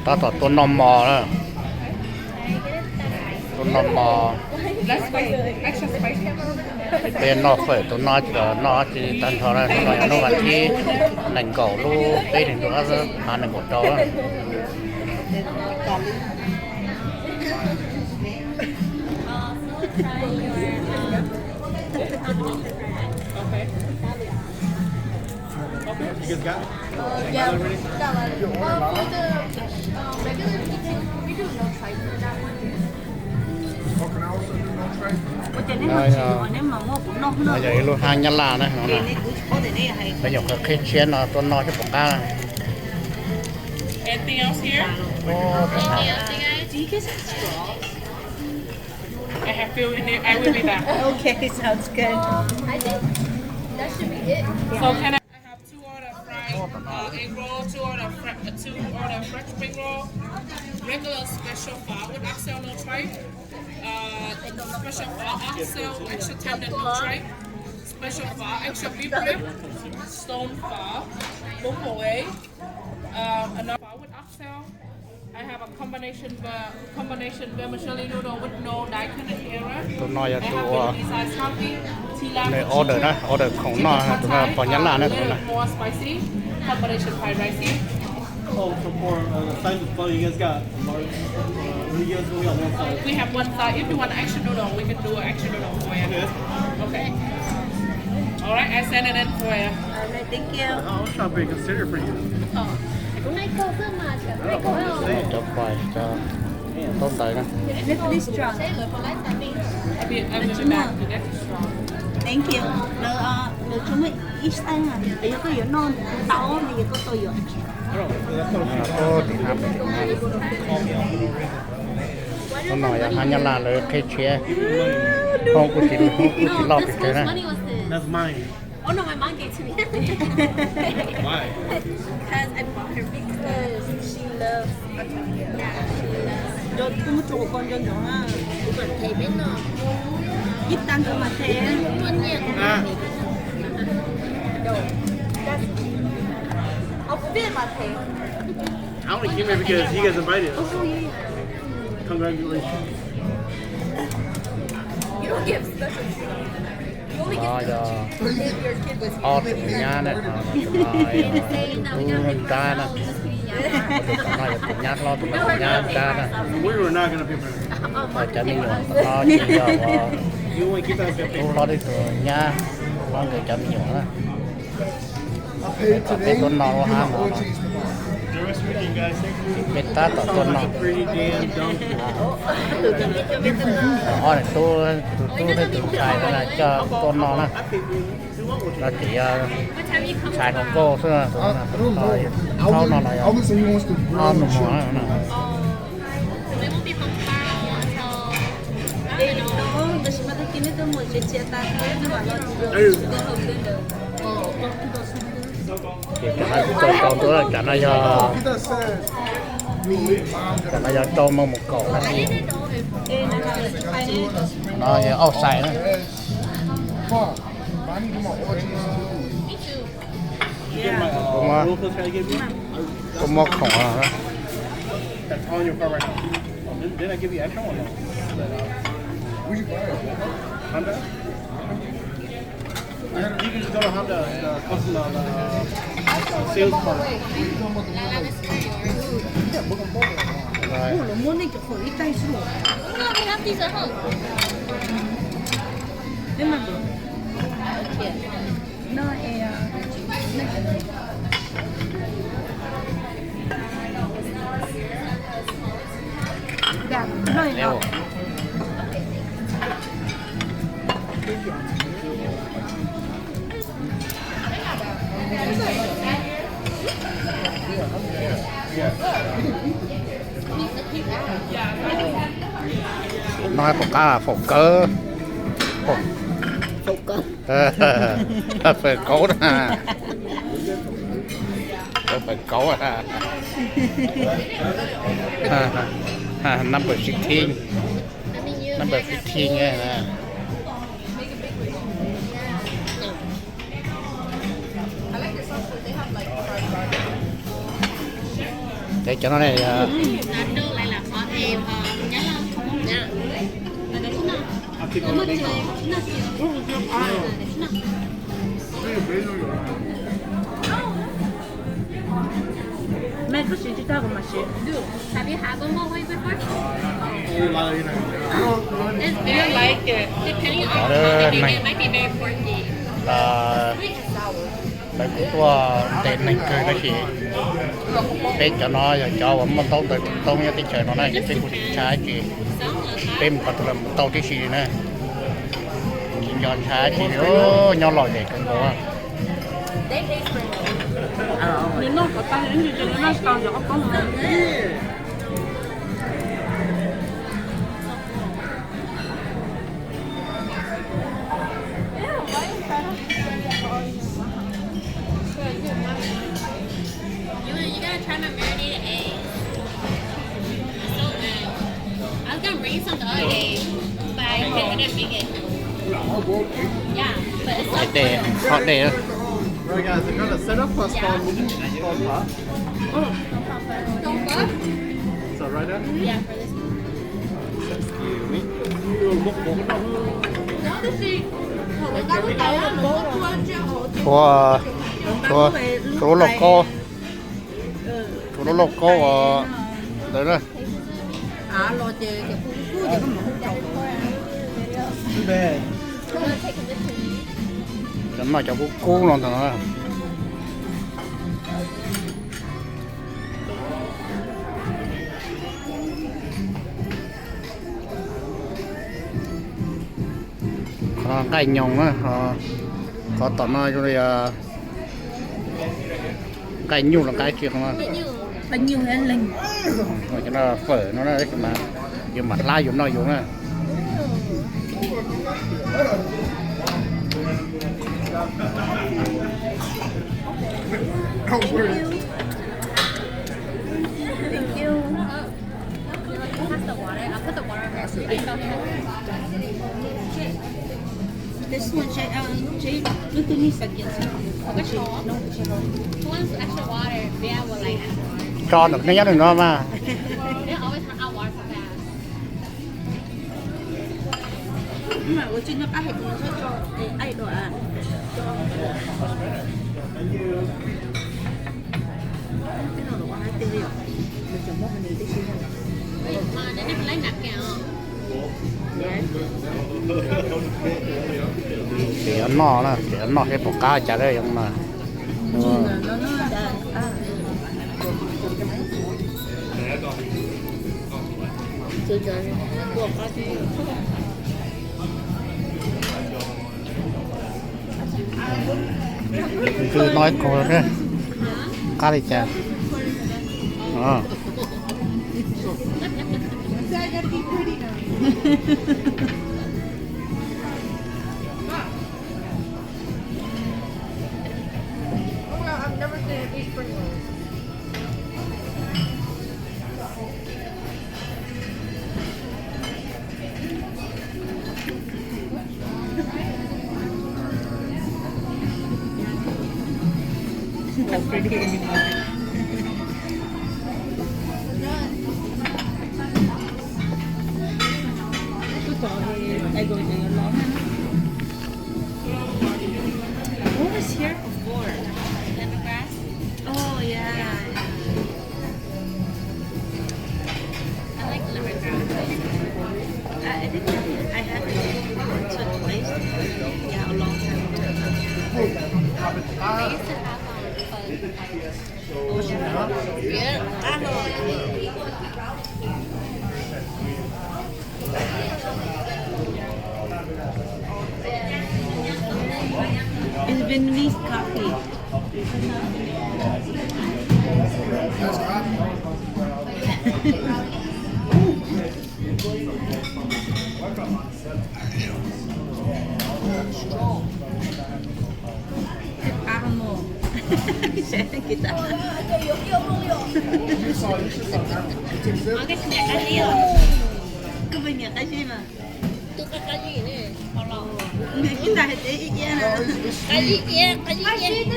Tab tom tuaj noj mov na. Tuaj noj mov. Peb noj fawm tus no ces noj tsis tag nrho na. Hnub no yog hnub vas thib nees nkaum lub peb hlis ntuj ob phav nees nkaum rau. Yog ib lub hab nyab laj na no. Peb nyuam qhuav qhib tshiab no tuaj noj xwb pom qab. Anything else here? I have few in there. I will be back. Okay, sounds good. I think that should be it. So can I have two order fried uh, egg roll, two order fr- uh, two order French spring roll, regular special five with oxtail no tripe, uh, special five oxtail extra tender no tripe, special five extra beef rib, stone five, boom away, um, another five with oxtail. I have a combination ver- combination vermicelli noodle with no daikon and carrot. Tus no yog tus uas nws order na, order khoom noj, tus no pog nyab laj na, tus no na. More spicy, combination fried rice. Oh, so for uh, the size of pho, you guys got large. Uh, you guys only got one size. We have one size. If you want extra noodle, we can do an extra noodle for you. Okay. All right, I send it in for you. All right, thank you. I'll shop big consider for you. Cov pais cov ntaub ntawv na. Thank you. Lawv lawv tsuas muaj ib xeeb, yog koj yuav noj ntau no yog koj tau yuav extra. Hnub no yog hab nyab laj lawv qhib tshiab, hoob kuj tsis, hoob kuj tsis loj pes tsawg na. That's mine. Oh no, my mom gave it to me. Why? Because I bought her because she loves Antonio. Yeah, she loves. Nco, koj muab rau koj nco ntsoov na. Ib tag nkaus mas them. Ah. No, that's, I'll fit in my pants. I only came here because you guys invited us. Oh, yeah, yeah. Congratulations. You don't get special treatment. Ob tus nyab na, tus no yog tub nrab na, tus no yog tus nyab hlob, tus no tus nyab nrab na. Ho cov me nyuam tus no ces yog tub hlob thiab tus nyab hlob nkawd cov me nyuam na. Peb tuaj noj lub hab no, peb tab tom tuaj noj. Ob tub, tus tub thiab tus ntxhais no na coj tuaj noj na. No ces yog ntxhais hluas nkauj xwb, tus no, tus no los yog ob nus muag na. Ces cov no tsis tau tau ntua, cov no yog, cov no yog rau maj mus kaum na. No yog auj xais na. Koj muab khoom no. You can just go to Honda and uh, customer uh, sales part. Ua los muab nej cov khoom ib taig xwb. No es No hais pom qab, faum kawv. Faum kauv na. Faum kauv. Number sixteen. Number fifteen. I like the sauce, but they have like fried garlic. Ces cov no ne, mej twb siv tsis tag kuv mam siv. Have you had bumbo hot before? It's very, depending on how they make it, it might be very porky. Lawv kuj tuaj ntes neeg kawg tab sis peb cov no yog cov uas muaj ntaub ntawv toob nyob teb chaws no na, ces peb kuj tsis ntshai dab tsi, peb mus qhov twg los mus tau tib si li na. Tsis nco ntshai dab tsi li, nyob lom zem kawg nkaus. You, you gotta try my marinated eggs. It's so good. I was gonna bring you some the other day, but I couldn't, I didn't make it. Yeah, but it's so good. Hot day. Right, guys, I'm gonna set up for Stone, Stone Park. Stone Park? Is that right there? Yeah, for this one. Excuse me. Tshuav, tshuav, tshuav lub lauj kaub, tshuav lub lauj kaub uas ntawd na. Cov no cov kub kub no ntag. Qhov no nqaij nyoos na, qhov tom no zoo li nqaij nyuj los nqaij tsi qhov no. Cov no fawm no na, yuav mam hlab yuav noj yuav na. Thank you. Pass the water. I'll put the water over here so you can go ahead. This one, Jay, um, Jay, look at me, second. Who wants extra water? Yeah, well, like, tso nws neb nyob nws no mas. They always run out water so fast. Ua tsis nyob qab hais tus no tso, ai dua. Ces yuav noj na, ces yuav noj seb puas qab cas li no mas. Nws no ib kaug, qab li cas? What was here before? Lemongrass? Oh, yeah. I like lemongrass. I, I think I had it once or twice. Yeah, a long time ago. They used to have, um, bug bites. It's Vietnamese coffee. Koj puas nyiam qab zib mas? Tus qab zib ne. Nws kib tas hais tias ib iab na. Qab zib iab, qab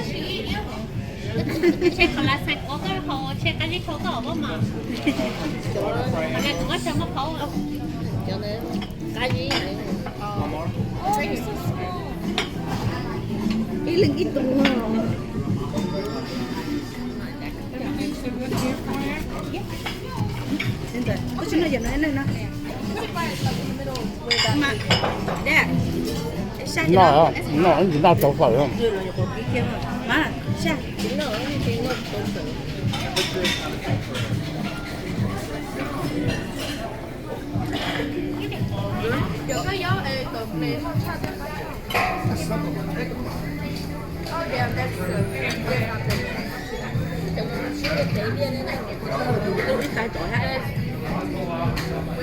zib iab. Tshe qhov lav xees quav koj haus, tshe qab zib rhau koj haus mas. Qhov no kuv koj tsau muaj qhauv. Qab zib. Ib leeg ib tug. Noj, noj ntsis noj tau fawm.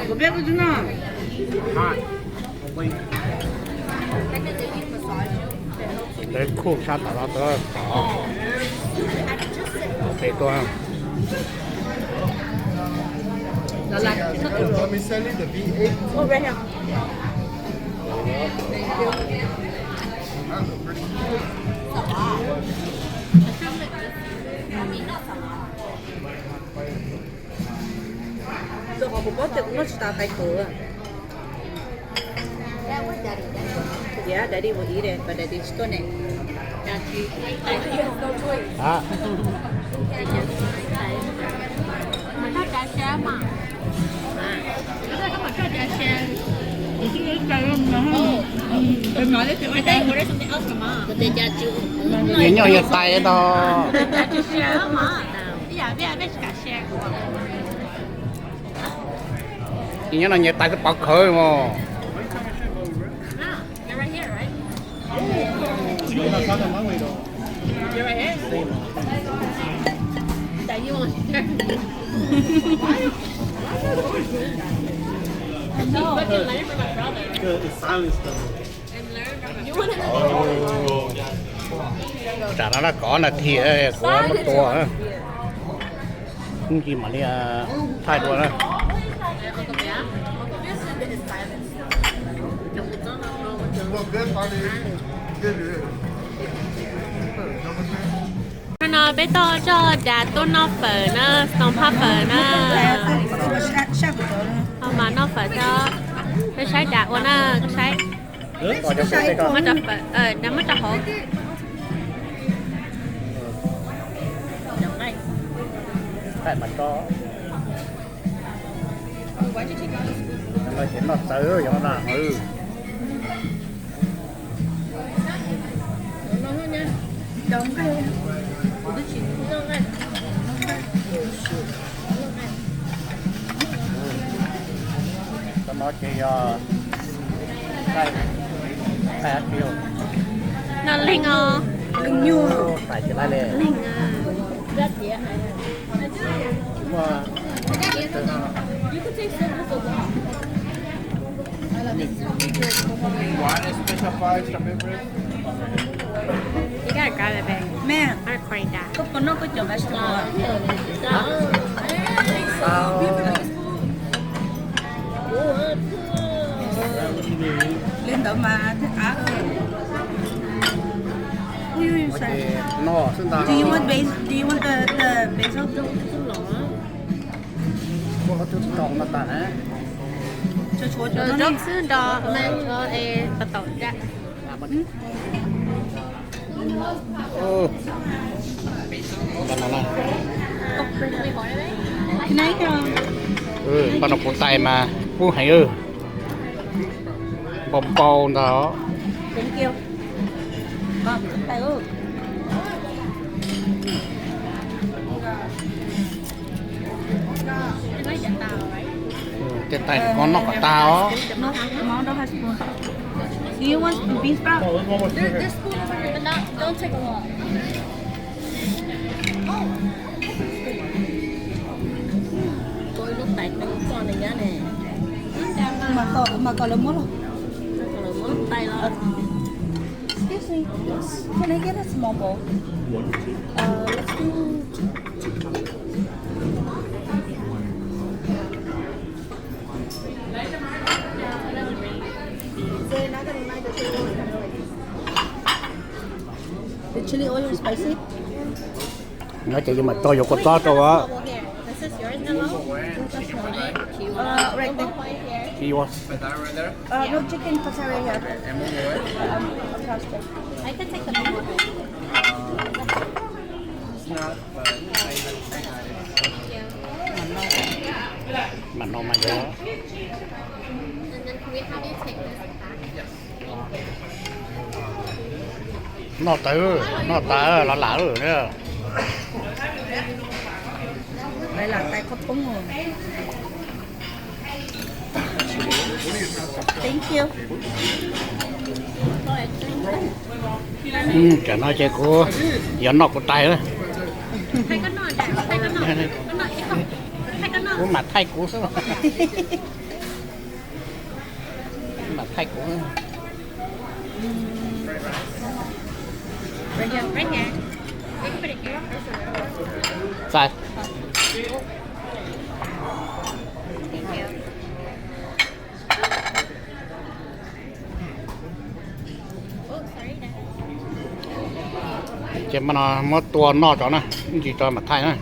Kuv peb kuj tsis noj. Peb khuj sab tom no tod, peb tuaj. Rau qhov kuv paub tias kuv noj tsis tas tais kawv. Yeah, daddy will eat it, but daddy tsis tuaj ne. Nyias nyob nyias tais tau. Nyias nyob no nyias tais xwb pov khawv mos. Tsam no laj kaum ob nas this kuv muab tua. Ib ntsis mam li thaij dua na. Hnub no peb tuaj coj dav tuaj noj fawm na, xoo phaj fawm na. Ho mas noj fawm thiab, peb saib dav ua na, saib. Muab rau hauv. Noj txawv yog na. Cov no ces yog noj leeg os. Leeg nyuj. Leeg. Koj puas noj koj cov vegetable? Li ntawd mas thiaj qab. Do you want bas-, do you want the, the basil? Tsuav tsuav cov no xwb nrog tau tau. Paj no kuv tais mas kub heev, npau npau ntag. Tej tais ko noj kom tag os. Do you want bean sprout? There's spoon over here, but not, don't take a lot. Mas kom, mas kom lawv muab los. Excuse me, can I get a small bowl? Uh, let's do two. The chili oil is spicy. Ces yus mam tso yuav kua txob rau. This is yours, Nemo? Uh, right there. Yours. Uh, no, chicken pata right here. Um, across there. I can take the Nemo. Thank you. Mas no mas yog. And then can we have you take this back? Noj tawv, noj tawv los lam. Lam tais qhov poob. Thank you. Tam no ces kuv yuav noj kuv tais. Kuv mam thaij kuv xwb. Kuv mam thaij kuv. Txais. Ces mas no muab tua noj tso na, ib ntsis tso mam thaij na.